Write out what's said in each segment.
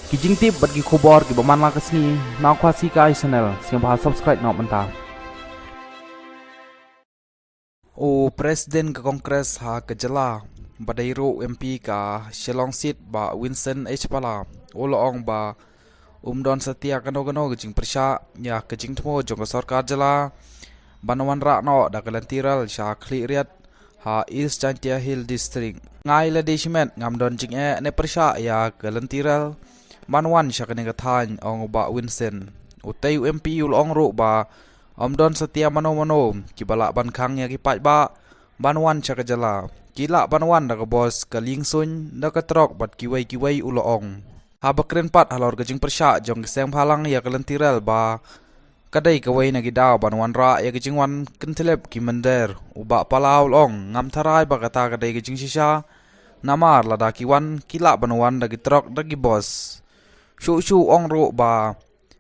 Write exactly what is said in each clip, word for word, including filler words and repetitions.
Ki jingtip bad ki khubor kiba man la ka sngi na Khasi Kai Channel, sngewbha subscribe noh mynta. U President ka Congress ha ka jylla, ba dei ruh M P ka Shillong Seat, Bah Vincent H Pala, u la ong ba um don satia kano kano ka jingpyrshah ïa ka jingthmu jong ka sorkar jylla ban wanrah noh da ka lynti rel sha Khliehriat ha East Jaintia Hills District. Nga la dei shimet, ngam don jingeh ne pyrshah ïa ka lynti rel ban wan sha kane ka thaiñ, ong u Bah Vincent. Utei u M P u la ong ruh ba ym don satia mano mano kiba lah ban khang ïa ki paidbah ban wan sha ka jylla. Ki lah ban wan da ka bos, ka liengsuiñ, da ka trok bad kiwei kiwei, u la ong. Haba kren pat halor ka jingpyrshah jong ka seng bhalang ïa ka lynti rel ba ka dei kawei na ki daw ban wanrah ïa ka jingwan kynthlep ki mynder, u Bah Pala u la ong, ngam tharai ba kata ka dei ka jingshisha, namar lada ki wan, ki lah ban wan da ki trok, da ki bos. Shuh shuh u ong ruh ba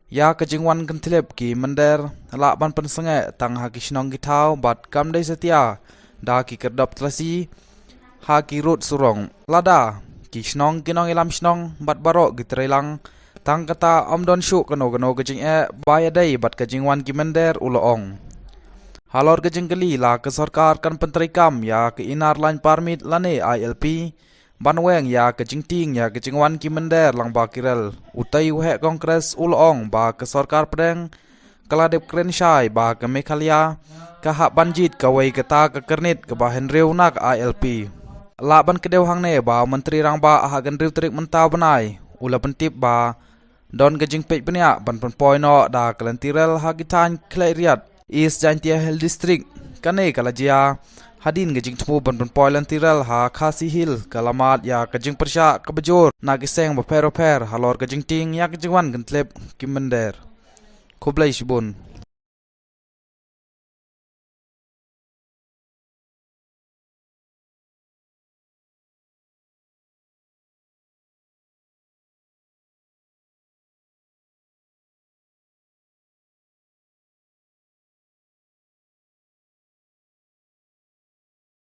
ïa ka jingwan kynthlep ki mynder lah ban pynsangeh tang ha ki shnong ki thaw bad kam dei satia da ki kyrdop thlasi ha ki rud surok. Lada ki shnong ki nongïalam shnong bad baroh ki treilang, tang kata ym don shuh kano kano ka jingeh ba ïadei bad ka jingwan ki mynder, u la ong. Halor ka jingkylli la ka sorkar kan pyntreikam ïa ka Inner Line Permit lane I L P ban weng ïa ka jingtieng ïa ka jingwan ki mynder lyngba ki rel, utei u heh Congress u la ong ba ka sorkar pdeng ka la dep kren shai ba ka Meghalaya ka hap ban jied kawei kata ka kyrnit kaba hynriew na ka I L P. Lah ban kdew hangne ba u Myntri Rangbah ha ka hynriew tarik mynta u bnai u la pyntip ba don ka jingpeit bniah ban pynpoi noh da ka lynti rel ha ki thaiñ Khliehriat, East Jaintia Hills District. Kane ka la jia hadien ka jingthmu ban pynpoi lynti rel ha Khasi Hills ka la mad ïa ka jingpyrshah kaba jur na ki seng bapher bapher halor ka jingtieng ïa ka jingwan kynthlep ki mynder. Khublei shibun.